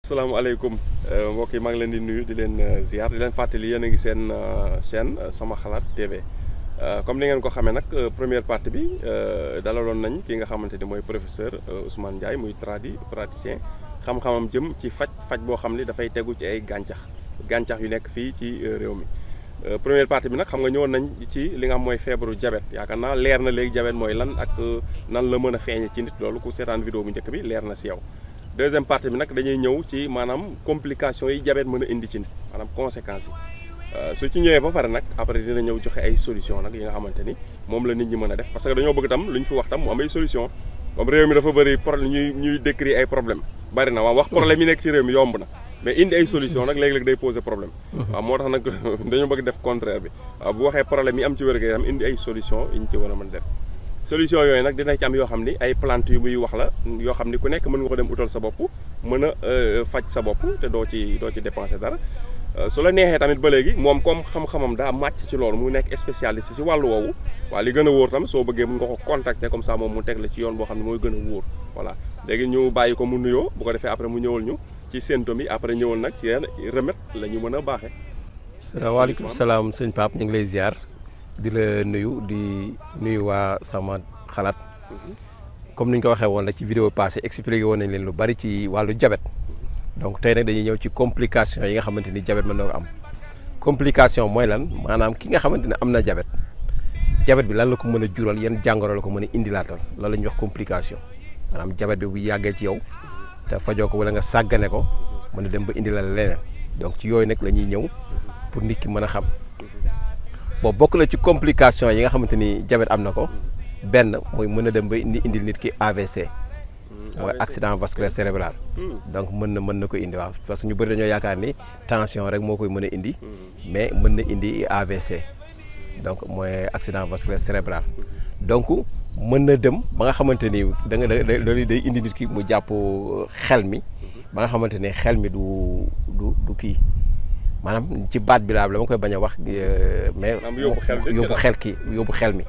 asalaamaaleykum mbokk yi maa ngi leen di nuyu di leen ziar di leen fàttali yéen a ngi seen chaîne Sama Xalaat TV comme ni ngeen ko xamee nag première partie bi dalaloon nañ ki nga xamante ni mooy professeur Ousmane Ndiaye muy praticien xam-xamam jëm ci faj boo xam ni dafay tegu ci ay gàncax yu nekk fii ci réew mi. première partie bi nag xam nga ñëwoon nañ ci li nga xam mooy feebaru diabète yaakaar naa leer na léegi diabète mooy lan ak nan la mën a feeñe ci nit loolu ku seetaan vidéo bu njëkk bi leer na si yow. deuxième partie bi nag dañuy ñëw ci maanaam complications yi diabète mën a indi ci nit maanaam conséquences yi su ci ñëwee ba pare nag après dina ñëw joxe ay solution nag yi nga xamante ni moom la nit ñi mën a def parce que dañoo bëgg tam lu ñu fi wax tam mu am ay solution comme réew mi dafa bëri problème ñuy décrire ay problème bari na waaw wax problème yi nekk ci réew mi yomb na mais indi ay solution nag léeg-léeg day poser problème waaw moo tax nag dañoo bëgg def contraire bi waaw bu waxee problème yi am ci wér-gu-yaram indi ay solution yi ñu ci war a mën def solution yooyu nag dina ci am yoo xam ni ay plante yu muy wax la yoo xam ni ku nekk mën nga ko dem utal sa bopp mën a faj sa bopp te doo ci dépenser dara su la neexee tamit ba léegi moom comme xam-xamam daa màcc ci loolu mu nekk spécialiste ci wàllu woowu waaw li gën a wóor tam soo bëggee mën nga ko contacter comme ça moom mu teg la ci yoon boo xam ne mooy gën a wóor voilà léegi ñu bàyyi ko mu nuyoo bu ko defee après mu ñëwal ñu ci symptômes yi après ñëwal nag ci yenn remède la ñu mën a baaxee. salaamaaleykum salaam sëñ Pape ñu ngi lay ziar di la nuyu di nuyu waa Sama Xalaat comme ni ñu ko waxee woon rek ci vidéo passé expliqué woon nañ leen lu bari ci wàllu diabète donc tey nag dañuy ñëw ci complication yi nga xamante ni diabète mën na ko am complication mooy lan maanaam ki nga xamante ne am na diabète bi lan la ko mën a jural yan jàngoro la ko mën a indilaatal loolu la ñuy wax complication maanaam diabète bi bu yàggee ci yow te fajoo ko wala nga sàggane ko mën a dem ba indi la leneen donc ci yooyu nag la ñuy ñëw pour nit ki mën a xam bon bokk na ci complication yi nga xamante ni diabète am na ko benn mooy mën a dem ba indil nit ki AVC mooy accident vasculaire cérébral donc mën na ko indi waaw parce que ñu bëri dañoo yaakaar ni tension rek moo koy mën a indi mais mën na indi AVC donc mooy accident vasculaire cérébral donc mën na dem ba nga xamante ni loolu day indi nit ki mu jàpp xel mi ba nga xamante ni xel mi du kii maanaam ci baat bi laa dama koy bañ a wax mais yóbbu xel mi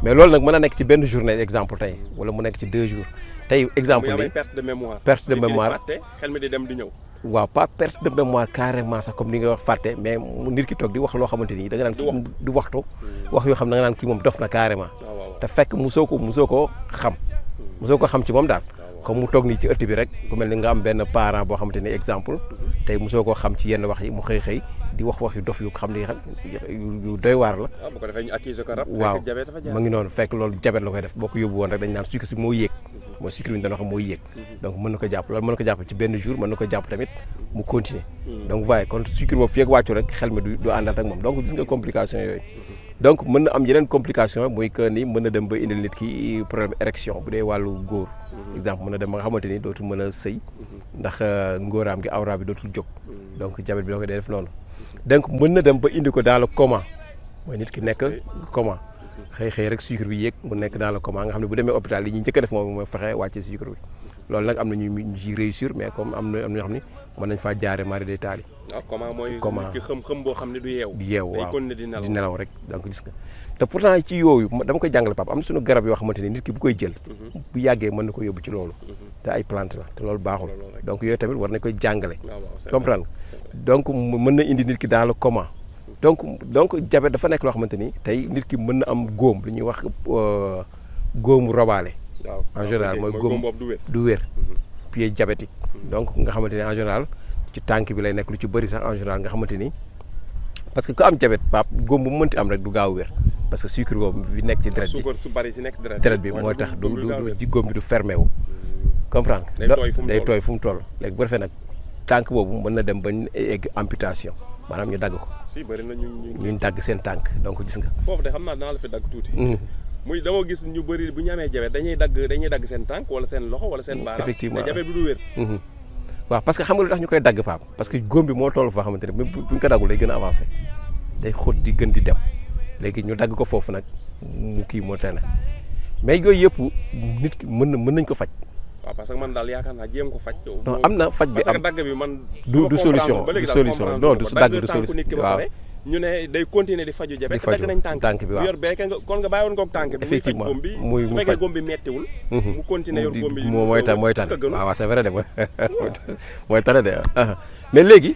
mais loolu nag mën a nekk ci benn journée exemple tey wala mu nekk ci 2 jours tey exemple ni perte de mémoire xel mi di dem di ñëw waaw pas perte de mémoire carrément sax comme ni nga wax fàtte mais nit ki toog di wax loo xamante ni da nga naan kii du waxtu wax yoo xam ne da nga naan kii moom dof na carrément te fekk mosoo ko xam ci moom daal comme mu toog nii ci ëtt bi rek ku mel ni nga am benn parent boo xamante ni exemple tey mosoo koo xam ci yenn wax yi mu xëy di wax yu dof yu xam ni yu doy waar la. bu ko defee ñu accuser ko rab. waaw ma ngi noonu fekk loolu diabète la koy def boo ko yóbbu woon rek dañ naan sucre si moo yéeg mooy sucre bi ñu doon wax moo yéeg donc mën na ko jàpp loolu mën na ko jàpp ci benn jour mën na ko jàpp tamit mu continuer donc waaye kon sucre boobu fii ak wàccu rek xel mi du àndaat ak moom donc gis nga complication yooyu donc mën na am yeneen complication muy que ni mën na dem ba indil nit ki problème érection bu dee wàllu góor exemple mën na dem ba nga xamante ni dootul mën a sëy ndax ngóoraam gi awra bi dootul jóg donc diabète bi la koy def noonu donc mën na dem ba indi ko dans le coma mooy nit ki nekk coma xëy rek sucre bi yéeg mu nekk dans le coma nga xam ne bu demee hôpital yi ñuy njëkk a def moom mooy fexe wàcce sucre bi loolu nag am na ñu ci réussir mais comme am na ñoo xam ne mën nañ faa jaare mari day taali coma mooy ki xam boo xam ne du yeewu waaw di nelaw rek donc gis nga te pourtant ci yooyu dama koy jàngale papa am na suñu garab yoo xamante ni nit ki bu koy jël bu yàggee mën na ko yóbbu ci loolu te ay plante la te loolu baaxul donc yooyu tamit war nañ koy jàngale comprendre donc mën na indi nit ki dans le coma donc diabète dafa nekk loo xamante ni tey nit ki mën na am góom lu ñuy wax góomu robaale en général mooy góom du wér pied diabétique donc nga xamante ni en général ci tànk bi lay nekk lu ci bëri sax en général nga xamante ni parce que ku am diabète pap góom bu mu mënti am rek du gaaw wér parce que sucre boobu bi nekk ci deret bi mooy tax du góom bi du fermé wu comprendre day tooy fu mu toll léegi bu defee nag tànk boobu mën na dem ba egg amputation maanaam ñu dagg ko ñu dagg seen tànk donc gis nga foofu de xam naa dinaa la fi dagg tuuti muy dama gis ñu bëri bu ñu amee diabète dañuy dagg seen tànk wala seen loxo wala seen baaraam effectivement diabète bi du wér waaw parce que xam nga lu tax ñu koy dagg faam parce que góom bi moo toll foo xamante ne même buñ ko daggul day gën a avancé day xóot di gën di dem léegi ñu dagg ko foofu nag mu kii moo tane mais yooyu yëpp nit ki mën nañ ko faj waaw parce que man daal yaakaar naa jéem ko faj non am na faj bi parce que dagg bi man du solution non du dagg du solution waaw ñu ne day continuer di faju diabète faju dagg nañ tànk bi waaw yor beeke nga kon nga bàyyi woon koog tànk bi effectivement muy su fekkee góom bi mettiwul mu continuer yor góom bi mooy tan waaw c'est vrai de mooy tane de mais léegi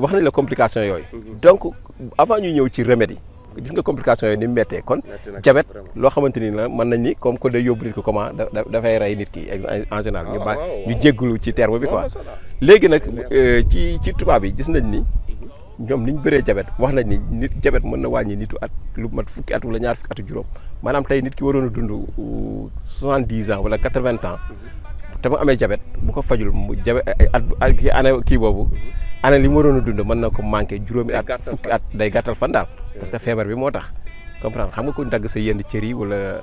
wax nañ la complication yooyu donc avant ñu ñëw ci remède yi gis nga complication yooyu ni mu méttee kon diabète loo xamante ni la mën nañ ni comme que day yóbbu nit ko comment dafay rey nit ki en général ñu jéggulu ci terme bi quoi léegi nag ci tubaab yi gis nañ ni ñoom ni ñu bëree diabète wax nañ ni nit diabète mën na wàññi nitu at lu mat fukki at wala ñaar fukki atu juróom maanaam tey nit ki waroon a dund 70 ans wala 80 ans te mu amee diabète bu ko fajul mu diabète at kii année kii boobu année li mu waroon a dund mën na ko manqué juróomi at fukki at day gàttal fan daal parce que feebar bi moo tax comprendre xam nga ko dagg sa yenn cër yi wala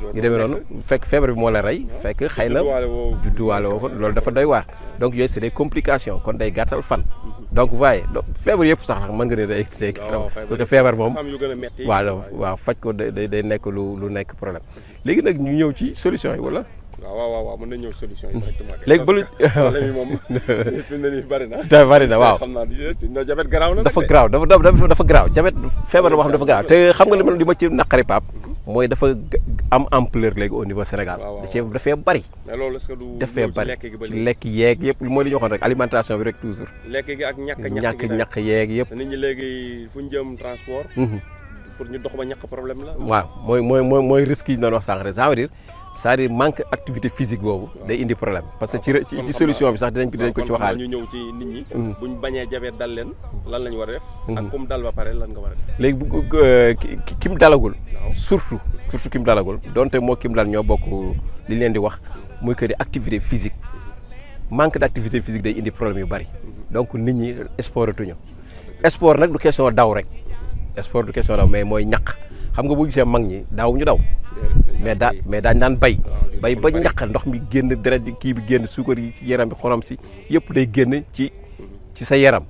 yu demee noonu fekk feebar bi moo la rey fekk xëy na judduwaale woo ko loolu dafa doy waar donc yooyu c'est des complications kon day gàttal fan donc voyez feebar yëpp sax nag mën nga ne day gàttal parce que feebar moom waaw faj ko day nekk lu nekk problème léegi nag ñu ñëw ci solution yi wala waaw mën na ñëw solution yi directement léegi ba lu problème yi moom fi mu ne nii bari na bari na waaw xam naa diabète garaaw na dafa garaaw dafa garaaw diabète feebar la boo xam dafa garaaw te xam nga li ma ci naqari Pape mooy dafa am ampleur léegi au niveau Sénégal dafay bari mais loolu est-ce que du dafay bari ci lekk yeeg yëpp mooy li ñu waxoon rek alimentation bi rek toujours lekk gi ak ñàkk yeeg yëpp nit ñi léegi fu ñu jëm transport pour ñu dox ba ñàkk problème la waaw mooy risque yi ñu doon wax sànq rek ça veut dire c'est-à-dire manque activité physique boobu day indi problème parce que ci solution bi sax dinañ ko ci waxaale ñu ñëw ci nit ñi buñ bañee diabète dal leen lan lañ war a def ak comme dal ba pare lan nga war a def léegi bu ki mu dalagul surtout ki mu dalagul donte moo ki mu dal ñoo bokk li leen di wax muy que activité physique manque d'activité physique day indi problème yu bari donc nit ñi sportuñu sport nag du question daw rek sport du question daw mais mooy ñaq xam nga boo gisee mag ñi daawuñu daw mais daañ daan bay ba ñaq ndox mi génn deret kii bi génn suukar yi ci yaram bi xorom si yëpp day génn ci sa yaram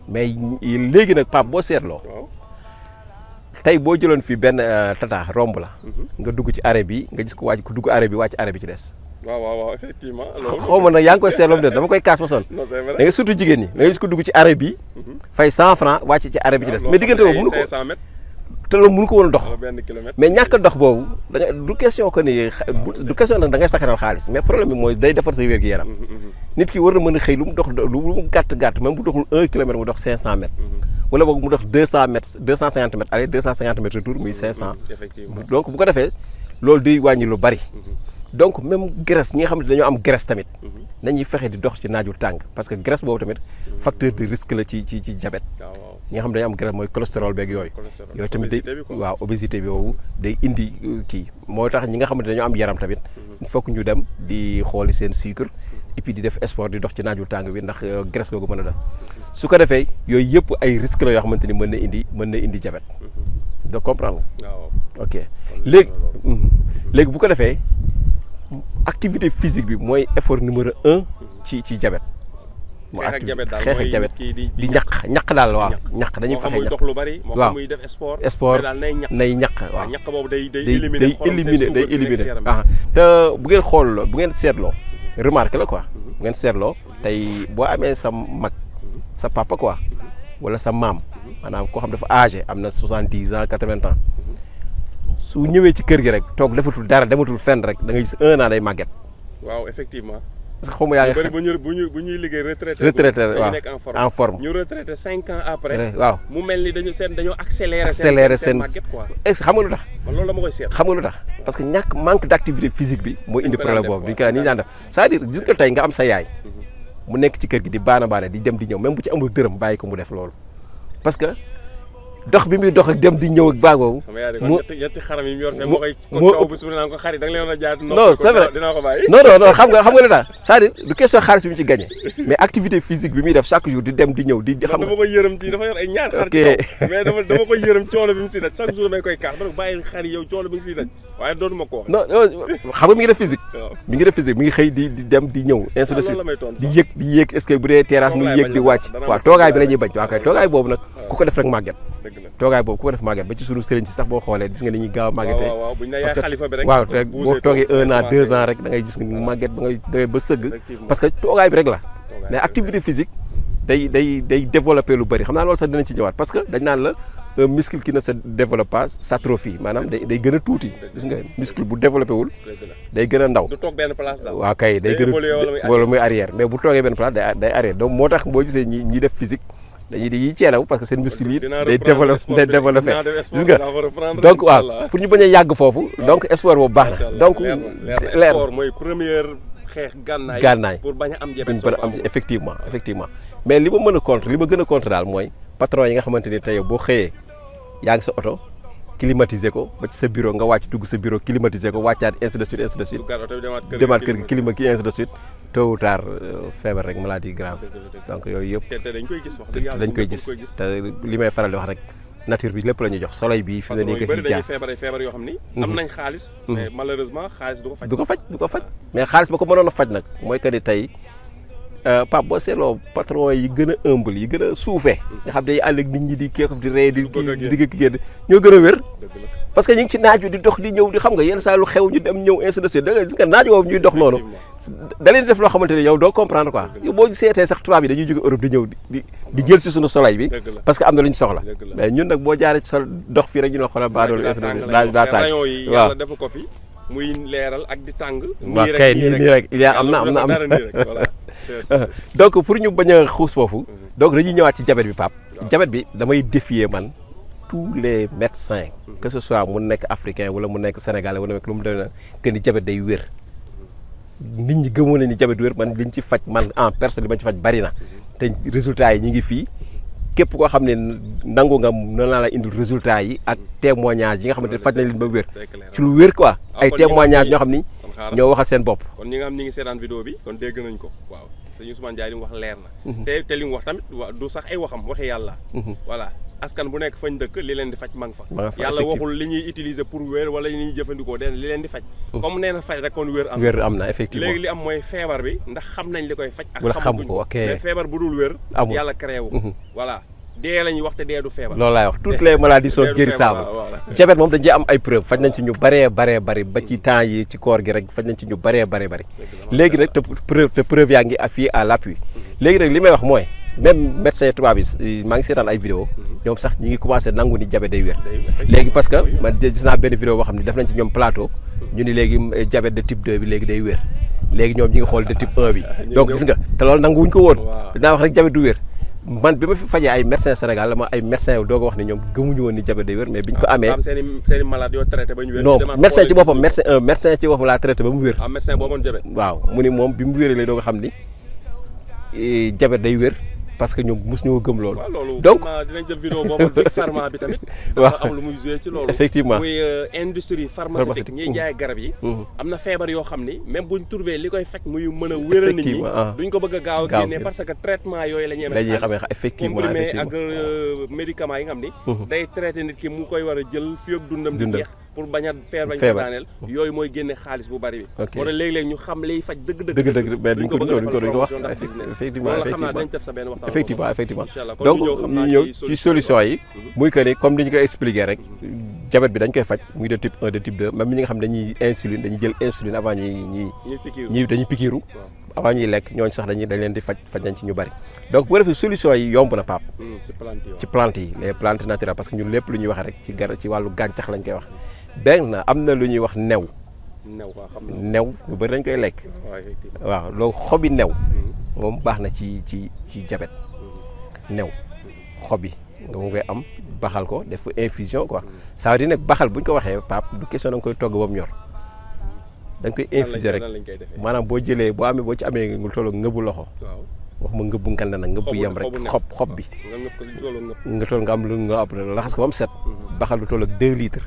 mais léegi nag Pape boo seetloo tey boo jëloon fii benn tata romb la nga dugg ci arrêt bi nga gis ko wàcc ko dugg arrêt bi wàcc arrêt bi ci des waaw effectivement xaw ma nag yaa ngi koy seetloom de dama koy kaas ma sonn da nga surtout jigéen ñi da nga gis ko dugg ci arrêt bi fay 100 francs wàcc ci arrêt bi ci des mais diggante boobu mënu ko te loolu mënu ko woon dox mais ñàkk dox boobu da nga du question que ni du question nag da ngay sakkanal xaalis mais problème bi mooy day defar sa wér-gu-yaram nit ki war na mën a xëy lu mu dox lu mu gàtt même bu doxul 1 kilomètre mu dox 500 mètres wala boog mu dox 200 mètres 250 mètres aller 250 mètres retour muy 500 donc bu ko defee loolu day wàññi lu bari donc même graisse ñi nga xam ne dañoo am graisse tamit nañuy fexe di dox ci naaju tàng parce que graisse boobu tamit facteur de risque la ci diabète ñi nga xam ne dañoo am graisse mooy cholestérol beeg yooyu tamit day waaw obésité bi boobu day indi kii moo tax ñi nga xam ne dañoo am yaram tamit il faut que ñu dem di xooli seen sucre et puis di def sport di dox ci naaju tàng bi ndax graisse googu mën a def su ko defee yooyu yëpp ay risque la yoo xamante ni mën na indi diabète de comprendre nga ok léegi bu ko defee activité physique bi mooy effort numéro 1 ci diabète mu xeex ak diabète di ñaq daal waaw ñaq dañuy fexe ñaq waaw sport nay ñaq waaw day éliminer te bu ngeen seetloo remarque la quoi bu ngeen seetloo tey boo amee sa mag sa papa quoi wala sa maam maanaam koo xam dafa âgé am na 70 ans 80 ans su ñëwee ci kër gi rek toog defatul dara dematul fenn rek da ngay gis 1 an day màgget. waaw effectivement. parce que xaw ma yaa ngi bu ñuy liggéey retraité. waaw nekk en forme ñu retraité 5 ans après. waaw mu mel ni dañoo accéléré seen màgget quoi. xam nga lu tax. man loolu dama koy seet. xam nga lu tax parce que manque d'activité physique bi mooy indi problème boobu duñ ko ni ñu daan def c'est-à-dire gis nga tey nga am sa yaay. mu nekk ci kër gi di baana di dem di ñëw même bu ci amul dërëm bàyyi ko mu def loolu parce que dox bi muy dox ak dem di ñëw ak baag boobu. mu ñetti xaram yi mu yor fee moo koy. moo bu suul naan ko xarit da nga leen a jaar. non c'est vrai dinaa ko bàyyi. non xam nga lu tax c'est-à-dire du question xaalis bi mu ci gagné mais activité physique bi muy def chaque jour di dem di ñëw di xam nga. dama koy yërëm ci dafa yor ay ñaar xar ci kaw mais dama koy yërëm coono bi mu si daj chaque jour damay koy kaax ba bàyyi xar yow coono bi mu si daj waaye dootuma ko wax. non xam nga mi ngi def physique. mi ngi def physique mi ngi xëy di dem di ñëw ainsi de suite di yëg est-ce que bu dee terrasse muy yëg di wàcc waaw toogaay bi la ñuy bañ waaw kay toogaay boobu nag ku ko def rek màgget toogaay boobu ku ko def màgget ba ci sunu sëriñ si sax boo xoolee gis nga ni ñuy gaaw a màggetee parce que waaw te boo toogee 1 an 2 ans rek da ngay gis nga màgget ba ngay ba sëgg parce que toogaay bi rek la mais activité physique day développer lu bëri xam naa loolu sax dinañ ci ñëwaat parce que dañ naan la un muscle qui ne se développe pas s'atrophie maanaam day gën a tuuti gis nga muscle bu développé wul day gën a ndaw. du toog benn place daal. waaw kay day gën a wala muy arrière mais bu toogee benn place day arrière donc moo tax boo gisee ñi def physique dañuy di ceelaw parce que seen muscle yi day développé gis nga donc waaw pour ñu bañ a yàgg foofu donc sport boobu baax na donc leer sport mooy première xeex gànnaay pour bañ a am effectivement mais li ma mën a contre li ma gën a contre daal mooy patron yi nga xamante ni tey boo xëyee yaa ngi sa oto climatiser ko ba ci sa bureau nga wàcc dugg sa bureau climatiser ko wàccaat ainsi de suite demaat kër gi climat ki ainsi de suite tôt ou tard feebar rek maladie grave donc yooyu yëpp te dañ koy gis dañ koy gis te li may faral di wax rek nature bi lépp la ñuy jox soleil bi fi mu ne nii ko ci jaar feebar yoo xam ni am nañ xaalis mais malheureusement xaalis du ko faj mais xaalis ba ko mënoon a faj nag mooy que ni tey Pape boo seetloo patron yi gën a humble yi gën a suufee nga xam day ànd ak nit ñi di keekof di rey di digg ki génn ñoo gën a wér parce que ñu ngi ci naaj wi di dox di ñëw di xam nga yenn saa lu xew ñu dem ñëw ainsi de suite da nga gis nga naaj woowu ñuy dox noonu da leen di def loo xamante ne yow doo comprendre quoi yow boo seetee sax tubaab yi dañuy jóge Europe di ñëw di jël si suñu soleil bi parce que am na lu ñu soxla mais ñun nag boo jaaree ci sol dox fii rek ñu la xoolal baadoolu ainsi de suite daa tàng waaw muy leeral ak di tàng. waaw kay nii rek il y a am na donc pour ñu bañ a xuus foofu. donc dañuy ñëwaat ci diabète bi Pape. diabète bi damay défier man tous les médecins. que ce soit mu nekk africain wala mu nekk sénégalais wala lu mu doon que ni diabète day wér. nit ñi gëmoo ne ni diabète wér man liñ ci faj man en personne li ma ci faj bari na te résultats yi ñu ngi fii. képp koo xam ne nangu nga na laa la indil résultat yi ak témoignage yi nga xamante ne faj nañ leen ba wér ci lu wér quoi ay témoignage ñoo xam ni ñoo waxal seen bopp kon ñi nga xam ñi ngi seetaan vidéo bi kon dégg nañ ko waaw sëñ Ousmane Ndiaye li mu wax leer na te li mu wax tamit du sax ay waxam waxi yàlla voilà askan bu nekk fañ dëkk li leen di faj ma nga fa yàlla waxul li ñuy utiliser pour wér wala li ñuy jëfandikoo den li leen di faj comme nee na faj rek kon wér am na effectivement léegi li am mooy feebar bi ndax xam nañ li koy faj ak xamuñ ko ok mais feebar bu dul wér yàlla créé wu voilà dee lañuy wax te dee du feebar loolu laay wax toutes les maladies sont guérissables diabète moom dañ cee am ay preuve faj nañ ci ñu bëree ba ci temps yi ci koor gi rek faj nañ ci ñu bëree léegi nag te preuve yaa ngi fii à l'appui léegi nag li may wax mooy même médecin tubaab yi maa ngi seetaan ay vidéo ñoom sax ñi ngi commencé nangu ni diabète day wér léegi parce que man gis naa benn vidéo boo xam ne def nañ ci ñoom plateau ñu ni léegi diabète de type 2 bi léegi day wér léegi ñoom ñi ngi xool de type 1 bi donc gis nga te loolu nangu wuñ ko woon dinaa wax rek diabète du wér man bi ma fi fajee ay médecin Sénégal la ma ay médecin doo ko wax ne ñoom gëmuñu woon ni diabète day wér mais biñ ko amee seen malade yoo traité ba ñu wér non médecin ci boppam médecin ci boppam laa traité ba mu wér médecin boo amoon diabète waaw mu ni moom bi mu wéree lay doo ko xam ni diabète day wér parce que ñoom mos ñoo gëm loolu. donc dinañ jël vidéo boobu bi pharma bi tamit. dafa am lu muy joué ci loolu. effectivement muy industrie pharmaceutique ñiy jaay garab yi. am na feebar yoo xam ni même buñ trouvé li koy faj muy mën a wéral nit ñi duñ ko bëgg a gaaw a génne parce que traitement yooyu la ñuy amee effectivement comprimé ak médicaments yi nga xam ni. day traité nit ki mu koy war a jël fii ak dundam di jeex pour bañ a bañ ko daaneel yooyu mooy génne xaalis bu bari bi. ok moo tax léeg-léeg ñu xam liy faj dëgg mais duñ ko wax effectivement donc ñu ñëw ci solution yi muy que ni comme ni ñu ko expliqué rek diabète bi dañ koy faj muy de type 1 de type 2 même ñi nga xam dañuy jël insuline avant dañuy pikiiru avant ñuy lekk ñooñu sax dañ leen di faj nañ ci ñu bari donc bu defee solution yi yomb na Pape ci plante yi les plantes naturelles parce que ñun lépp lu ñuy wax rek ci wàllu gàncax lañ koy wax benn am na lu ñuy wax new ñu bëri dañ koy lekk waaw loolu xobi new moom baax na ci diabète new xob yi nga mu koy am baxal ko def ko infusion quoi ça veut dire nag baxal bu ñu ko waxee Pape du question da nga koy togg ba mu ñor da nga koy infuser rek maanaam boo ci amee nga toll ngëbu loxo wax ma ngëbu ngand nag ngëbu yem rek xob bi nga toll nga am lu nga laxas ko ba mu set baxal lu toll ak 2 litres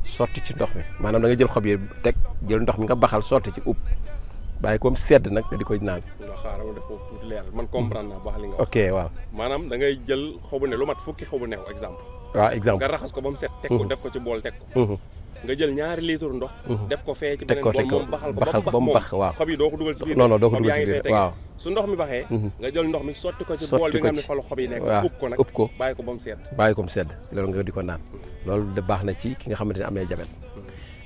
sotti ci ndox mi maanaam da nga jël xob yi teg jël ndox mi nga baxal sotti ci ub bàyyi ko sedd nag nga di koy naan. waaw xaaral ma def foofu tuuti leer man comprendre naa baax li nga wax. ok waaw. maanaam da ngay jël xobu ne lu mat fukki xobu new exemple. waaw exemple nga raxas ko ba mu set. teg ko def ko ci bool teg ko. nga jël ñaari litre ndox. def ko fee ci beneen bool moom baxal ko ba mu bax waaw. xob yi doo ko dugal ci biir. non doo ko dugal ci biir waaw. su ndox mi baxee. nga jël ndox mi sotti ko ci bool bi nga xam ne fa la xob yi nekk. waaw ub ko bàyyi ko ba mu sedd. bàyyi ko mu sedd loolu nga di ko naan loolu de baax na ci ki nga xamante ne am na diabète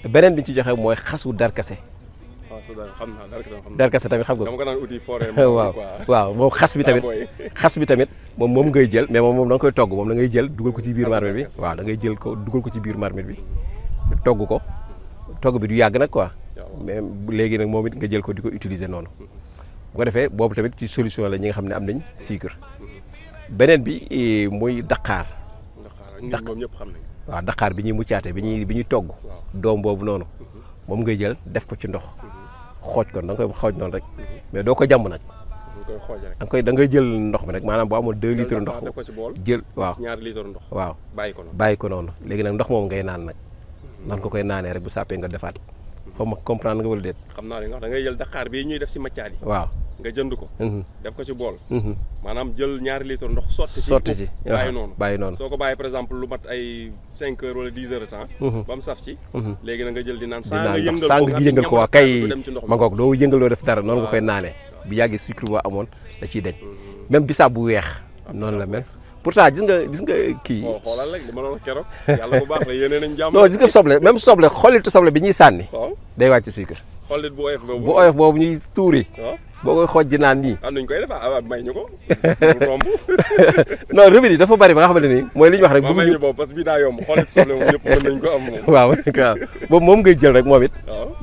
beneen bi ñu ci joxe mooy xasu darkase darkase tamit xam nga dama ko daan uti forêt waaw moom xas bi tamit moom ngay jël mais moom da nga koy togg moom da ngay jël dugal ko ci biir marmite bi waaw da ngay jël ko dugal ko ci biir marmite bi togg ko togg bi du yàgg nag quoi mais léegi nag moom it nga jël ko di ko utiliser noonu bu ko defee boobu tamit ci solution la ñi nga xam ne am nañ sucre beneen bi muy daqaar moom ñëpp xam nañ waaw daqaar bi ñuy muccaate bi ñuy togg doom boobu noonu moom ngay jël def ko ci ndox xooj ko da nga koy xooj noonu rek mais doo ko jàmm nag da ngay jël ndox mi rek maanaam boo amoon 2 litres ndox jël waaw 2 litres ndox waaw bàyyi ko noonu léegi nag ndox moom ngay naan nag nan ko koy naanee rek bu sàppee nga defaat xaw ma comprendre nga wala déet xam naa li nga wax da ngay jël daqaar bi ñuy def si maccaat yi waaw nga jënd ko def ko ci bool maanaam jël 2 litres ndox sotti ci bàyyi noonu soo ko bàyyi par exemple lu mat ay 5 heures wala 10 heures de temps ba mu saf ci léegi na nga jël di naan sang gi yëngal ko waa kay ma ngoog doo yëngal doo def dara noonu nga koy naanee bu yàggee sucre boo amoon da ciy deñ même bisaab bu weex noonu la mel pourtant gis nga kii xoolal rek li ma doon wax keroog yàlla bu baax la yéene nañ jàmm non gis nga soble même soble xollitu soble bi ñuy sànni day wàcc sucre xollit bu oyof boobu ñuy tuuri boo koy xooj di naan nii nuñ koy def may ñu ko romb non remède yi dafa bari ba nga xamante ni mooy li ñu wax rek may ñu boobu parce que bii daa yomb xollit soble moom ñëpp mën nañ ko am moom waaw boobu moom ngay jël rek moom it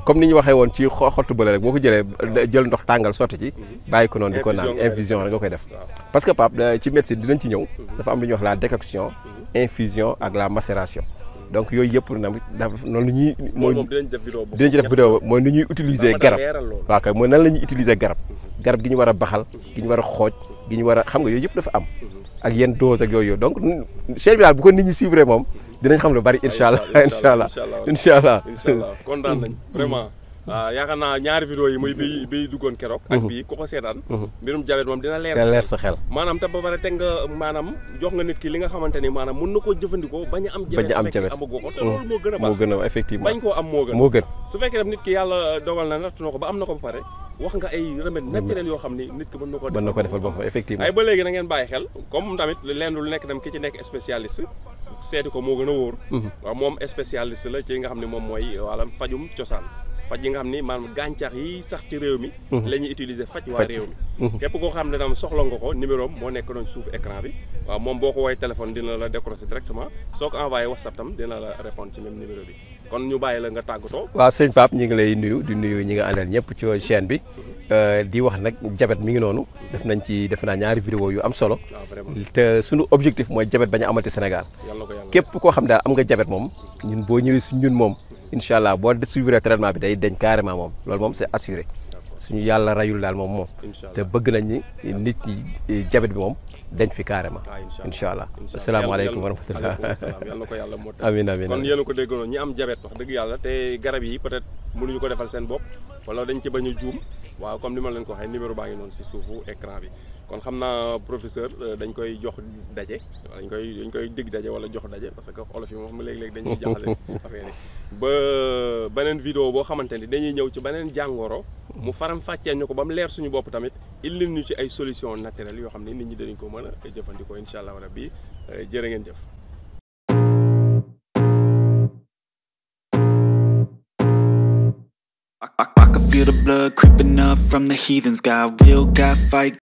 comme ni ñu waxee woon ci xottu bële rek boo ko jëlee jël ndox tàngal sotti ci bàyyi ko noonu di ko naan infusion rek nga koy def parce que Pape ci médecine dinañ ci ñëw dafa am lu ñuy wax la décoction infusion ak la macération donc yooyu yëpp nag noonu la ñuy mooy dinañ ci def vidéo mooy ni ñuy utiliser garab waaw kay mooy nan la ñuy utiliser garab gi ñu war a baxal gi ñu war a xooj gi ñu war a xam nga yooyu yëpp dafa am ak yenn dose ak yooyu donc chaîne bi daal bu ko nit ñi suivre moom dinañ xam lu bari incha allah kontaan nañ vraiment yaakaar naa ñaari vidéo yi muy bi duggoon keroog ak bii ku ko seetaan mbirum jabet moom dina leer sa xel maanaam te ba pare teg nga maanaam jox nga nit ki li nga xamante ni maanaam mën na koo jëfandikoo bañ a am jabet amagoo ko te loolu moo gën a effectivement bañ koo am moo gën su fekkee def nit ki yàlla dogal na nattu na ko ba am na ko ba pare wax nga ay remède naturel yoo xam ni nit ki mën na ko defal boppam effectivement ay ba léegi na ngeen bàyyi xel comme tamit leen lu nekk dem ki ci nekk spécialiste seeti ko moo gën a wóor waaw moom spécialiste la ci nga xam ne moom mooy wàllam fajum cosaan faj yi nga xam ni maanaam gàncax yi sax ci réew mi la ñuy utiliser faj waa réew mi képp koo xam ne tam soxla nga ko numéro am moo nekk doon suuf écran bi waaw moom boo ko woowee téléphone dina la décrocher directement soo ko envoyé WhatsApp tam dina la répondre ci même numéro bi kon ñu bàyyi la nga tàggatoo waaw sëñ Pape ñi ngi lay nuyu di nuyu ñi nga àndal ñëpp ci chaîne bi di wax nag jabet mi ngi noonu def naa ñaari vidéo yu am solo te suñu objectif mooy jabet bañ a amati Sénégal képp koo xam daal am nga jabet moom ñun boo ñëwee su ñun moom incha allah boo suivre traitement bi day deñ carrément moom loolu moom c'est assuré suñu yàlla rayul daal moom te bëgg nañ ni nit ñi jabet bi moom dañ fi carrément incha allah asalaamaaleykum wa rahmatulah yàlla na ko yàlla moo tax amiin kon yéen a ko déggoon ñi am jabet wax dëgg yàlla te garab yi peut-être mënuñu ko defal seen bopp wala dañ ci bañ a juum waaw comme ni ma leen ko waxee numéro baa ngi noonu si suufu écran bi kon xam naa professeur dañ koy jox daje dañ koy dig daje wala jox daje parce que olof yi moom léegi-léegi dañuy jaxale affaire yi ba beneen vidéo boo xamante ni dañuy ñëw ci beneen jàngoro mu faram fàccee ñu ko ba mu leer suñu bopp tamit indil ñu ci ay solution naturelle yoo xam ne nit ñi dañ ko mën a jëfandikoo incha allah rabbi jërë ngeen jëf. I can feel the blood creeping up from the heathens. Got will, got fight.